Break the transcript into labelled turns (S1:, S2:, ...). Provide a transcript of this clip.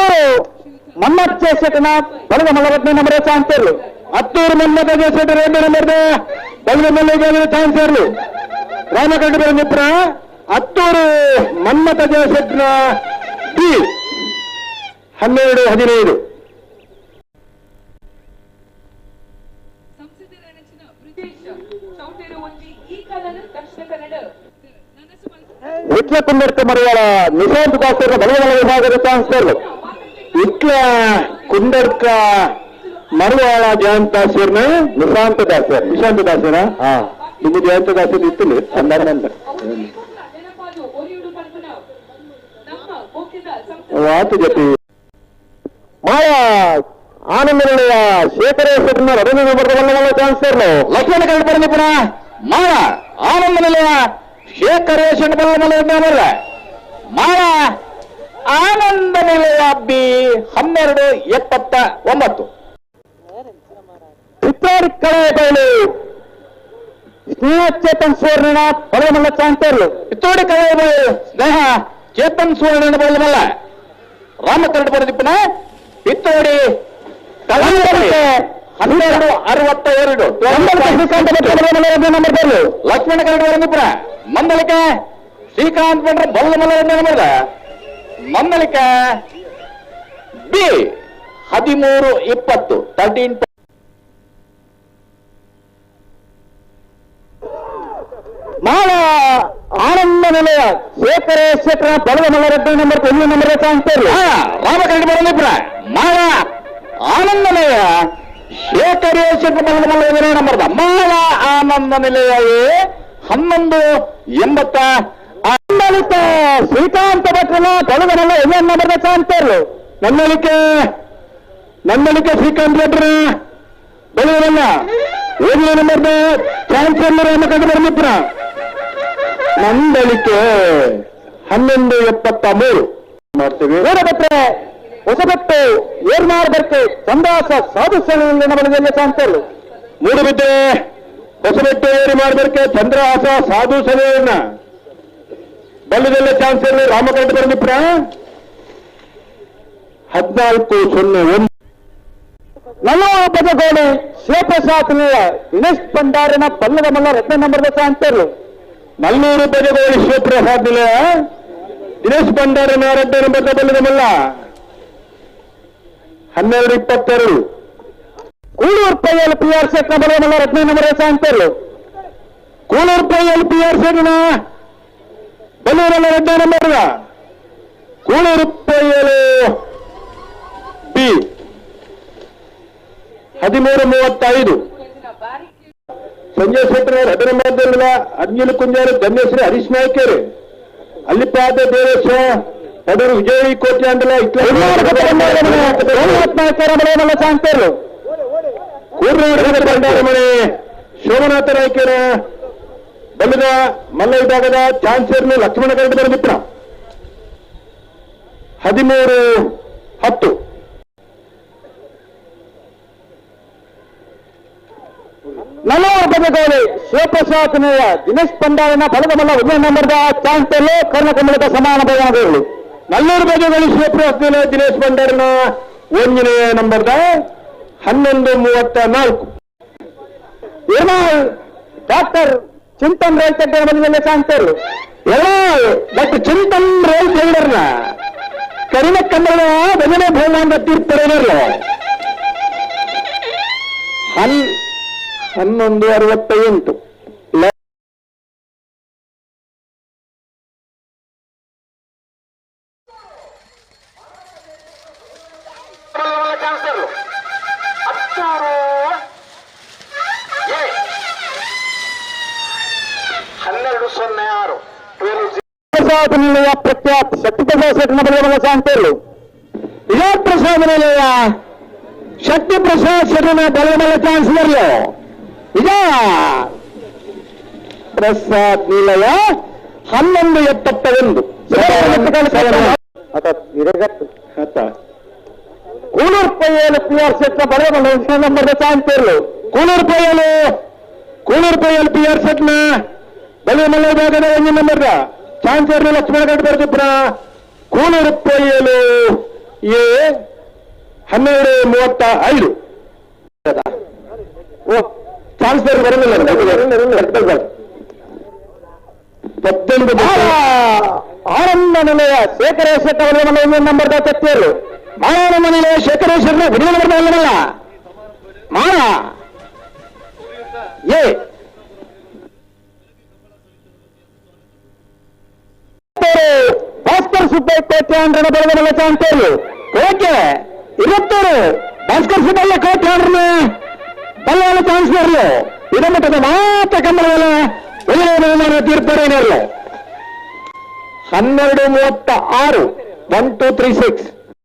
S1: Attur Manmath చేసేటన బలగ మల్లరత్న number ಚಾನ್ಸರ್ಲು.
S2: Attur Manmatha చేసేట 2 number బలగ మల్ల ಚಾನ್ಸರ್ಲು. ರಾಮಕಂಡ ಬರಂದಿಪ್ಪುನ Attur Manmatha ಜಯಶೆಟ್ನ B 12 15.
S1: Vitla ಕುಂದರ್ಕ ಮರಿವಾಳ Nishant ದಾಸರ ಬಲಗಮಲ ವಿಭಾಗದ ಚಾನ್ಸರ್ಲು.
S2: ವಿಟ್ಲ ಕುಂದರ್ಕ ಮರಿವಾಳ ಜಯಂತ ದಾಸರ್ನ
S1: ನಿಶಾಂತ ದಾಸರ್.
S2: ನಿಶಾಂತ ದಾಸರ ನಿಮ್ಮ ಜಯಂತ ದಾಸರ್ ಇತ್ತು ಅಂದಾರ ವಾತು ಜೊತೆ
S1: ಮಾಯ ಆನಂದ ನಿಲಯ ಶೇಖರೇಶ್ವರನ ರವೀಂದ್ರ ಬಲ್ಲಮಲ್ಲ ಚಾನ್ಸರ್ಲು.
S2: ಲಕ್ಷ್ಮಣ ಕರಡು ಬರಂದಿಪ್ಪುನ ಮಾಳ ಆನಂದ ನಿಲಯ ಶೇಖರೇಶ್ವರ ಬಲ್ಲಮಲ್ಲ ಮಾಳ ಆನಂದ ನಿಲಯ ಬಿ 12 79.
S1: ಚಿತ್ರಾರಿ ಕಳೆಬಯಲು ಸ್ನೇಹ ಚೇತನ್ ಸುವರ್ಣ ಬಲ್ಲಮಲ್ಲ ಚಾನ್ಸರ್ಲು.
S2: ಪಿತ್ತೋಡಿ ಕಳೆಬಯಲು ಸ್ನೇಹ ಚೇತನ್ ಸುವರ್ಣ ಬಲ್ಲಮಲ್ಲ Rama curd ಬರಂದಿಪ್ಪುನ ಪಿತ್ತೋಡಿ ಕಳೆಬಯಲು 12 62.
S1: Number ಬರ್ಲು.
S2: Lakshmana curd ಬರಂದಿಪ್ಪುನ ಮಂದಲಿಕ Srikanth ಭಟ್ರ ಬಲ್ಲಮಲ್ಲ ನಂಬರ್ ಮಂದಲಿಕ ಬಿ 13 20 13.
S1: ಮಾಳ ಆನಂದ ನಿಲಯ ಶೇಖರೇಶ್ವರ ಬಲಗಮಲ್ಲ 2 ನಂಬರ್ 1 ನಂಬರ್ ಚಾನ್ಸರ್ಲು.
S2: ರಾಮಕರಡು ಬರಂದಿಪ್ಪುನ ಮಾಳ ಆನಂದ ನಿಲಯ ಶೇಖರೇಶ್ವರ ಬಲಗಮಲ್ಲ 1 ನಂಬರ್ ಮಾಳ ಆನಂದ ನಿಲಯ ಎ 11 80.
S1: ನಂದಲಿಕ ಶ್ರೀಕಾಂತ ಭಟ್ರನ ಬಲಗಮಲ್ಲ 1 ನಂಬರ್ ಚಾನ್ಸರ್ಲು.
S2: ನಂದಲಿಕೆ ನಂದಲಿಕ ಶ್ರೀಕಾಂತ್ ಭಟ್ರ ಬಲಗಮಲ್ಲ 1 ನಂಬರ್ ಚಾನ್ಸರ್ಲು ರಾಮಕರಡು ಬರಂದಿಪ್ಪುನ ನಂದಳಿಕೆ 11 73 ಮಾಡ್ತೀವಿ.
S1: ವೀರಭದ್ರೆ ಹೊಸಬೆಟ್ಟು ಏರ್ಮಾರ್ ಬರ್ಕೆ ಚಂದಾಸ ಸಾಧು ಸಭೆಯಲ್ಲಿ ಚಾನ್ಸರ್ಲು.
S2: ಮೂಡುಬಿದ್ರೆ ಹೊಸಬೆಟ್ಟು ಏರಿ ಮಾಡಬೇಕೆ ಚಂದ್ರಹಾಸ ಸಾಧು ಸಭೆಯನ್ನ ಬಲ್ಲದಲ್ಲ ಚಾನ್ಸರ್ಲು ರಾಮಕರಡು ಬರಂದಿಪ್ಪುನ 14 0 1.
S1: ನಲ್ಲೂರು ಬಜಗೋಳಿ ಶಿವಪ್ರಸಾದ್ ನಿಲಯ ದಿನೇಶ್ ಭಂಡಾರಿನ ಬಲ್ಲಗಮಲ್ಲ 2 ನಂಬರ್ ಚಾನ್ಸರ್ಲು.
S2: ನಲ್ಲೂರು ಬಜಗೋಳಿ ಶಿವಪ್ರಸಾದ್ ನಿಲಯ ದಿನೇಶ್ ಭಂಡಾರಿನ 2 ನಂಬರ್ ಬಲ್ಲಗಮಲ್ಲ 12 22.
S1: ಕೂಳೂರು ಪೈಯಲ್ ಪಿ ಆರ್ ಶೆಟ್ನ ಬಲ್ಲಗಮಲ್ಲ 2 ನಂಬರ್ ಚಾನ್ಸರ್ಲು.
S2: ಕೂಳೂರು ಪೈಯಲ್ ಪಿ ಆರ್ ಶೆಟ್ನ ಬಲ್ಲೂರಲ್ಲ 2 ನಂಬರ್ ಕೂಳೂರು ಪೈಯಲು ಬಿ 13 35. ಸಂಜಯ್ ಶೆಟ್ಟರ್ 2 ನಂಬರ್ ಅಜ್ಞಲ್ ಕುಂಜಾರು ಧನ್ಯಶ್ರೀ ಹರೀಶ್ ನಾಯ್ಕರ್ ಅಲ್ಲಿಪಾದ ದೇವೇಶ ಪಡೂರು ವಿಜಯ್ ಕೋಟೆ ಅಂಡಲ
S1: ನಾಯಕರ ಬಲಗಮಲ್ಲ ಚಾನ್ಸರ್ಲು.
S2: ಕೂರ್ನಾಡ ಭಂಡಾರಮನೆ ಶೋಭನಾಥ ನಾಯ್ಕರ ಬಲ್ಲದ ಮಲ್ಲ ವಿಭಾಗದ ಚಾನ್ಸರ್ನು ಲಕ್ಷ್ಮಣ ಕರಡು ಬರಂದಿಪ್ಪುನ 13 10.
S1: ನಲ್ಲೂರು ಬಜಗೋಳಿ ಶಿವಪ್ರಸಾದ್ ನಿಲಯ ದಿನೇಶ್ ಭಂಡಾರಿನ ಬಲಗಮಲ್ಲ 1 ನಂಬರ್ ಚಾನ್ಸರ್ಲು ಕರ್ಣಕಮಲದ ಸಮಾನ ಬಯಣಗಳು.
S2: ನಲ್ಲೂರು ಬಜಗೋಳಿ ಶಿವಪ್ರಸಾದ್ ನಿಲಯ ದಿನೇಶ್ ಭಂಡಾರಿನ 1ನೇ ನಂಬರ್ದ 11 34.
S1: ಎರ್ನಾಳ್ ಡಾಕ್ಟರ್ ಚಿಂತನ್ ರೈಲ್ ಚಡ್ಡರ ಬಲದಲ್ಲಿ ಚಾನ್ಸರ್ಲು.
S2: ಎರ್ನಾಳ್ ಡಾಕ್ಟರ್ ಚಿಂತನ್ ರೈಲ್ ಚೌಡರ್ನ ಕರಿನ ಕನ್ನಡ ಭಜನೆ ಭೋಗಾಂಗ ತೀರ್ಪಡೆಯರ್ಲು 11 68.
S1: ಪ್ರಸಾದ್ ನಿಲಯ ಪ್ರಖ್ಯಾತ್ ಶಕ್ತಿ ಪ್ರಸಾದ್ ಶೆಟ್ಟನ ಬಲಗಮಲ್ಲ ಚಾನ್ಸರ್ಲು.
S2: ವಿಜಯ ಪ್ರಸಾದ್ ನಿಲಯ ಶಕ್ತಿ ಪ್ರಸಾದ್ ಶೆಟ್ಟನ ಬಲಗಮಲ್ಲ ಚಾನ್ಸಲರ್ಲು. ವಿಜಯ ಪ್ರಸಾದ್ ನಿಲಯ 11 71.
S1: ಕೂಳೂರು ಪೈಯಲು ಪಿ ಆರ್ ಶೆಟ್ಟನ ಬಲಗಮಲ್ಲ 1 ನಂಬರ್ ಚಾನ್ಸರ್ಲು.
S2: ಕೂಳೂರು ಪೈಯಲು ಕೂಳೂರು ಪೈಯಲು ಪಿ ಆರ್ ಶೆಟ್ಟನ ಬಲಗಮಲ್ಲ ವಿಭಾಗದ 1 ನಂಬರ್ ಚಾನ್ಸರ್ಲು ಲಕ್ಷ್ಮಣ ಗಡ್ ಬರ್ದಿಪ್ಪುನ ಕೂಳೂರು ಪೈಯಲು ಎ 12:35.
S1: ಓ ಚಾನ್ಸ್ ಬೇರೆ ಬರಲಿಲ್ಲ.
S2: 18.
S1: ಆನಂದ ನಿಲಯ ಶೇಖರೇಶ್ವರ ನಂಬರ್ ತತ್ತೇರು. ಮಾನವ ನಿಲಯ ಶೇಖರೇಶ್ವರ ವಿಡಿಯೋ ನಂಬರ್ ಮಾನ ಎ. ಭಾಸ್ಕರ್ ಸುಬ್ಬಯ್ಯ ಕೋಟ್ಯಾಂಡ್ರನ ಬೆಳವಣಿಗೆ ಚಾಂತೇರು ಓಕೆ. 20 ಭಾಸ್ಕರ್ ಸುಬ್ಬಯ್ಯ ಕೋಟ್ಯಾಂಡ್ರನ ಬಲ್ಲಾಳ ಚಾನ್ಸ್ಲರ್ಲು. ಇದಮಟ್ಟದ ಮಾತ್ರ ಕಂಬಳವಲ್ಲ ಒಳ್ಳೆಯ ತೀರ್ಪರೇನಿರಲು. 12:36. 1 2 3 6.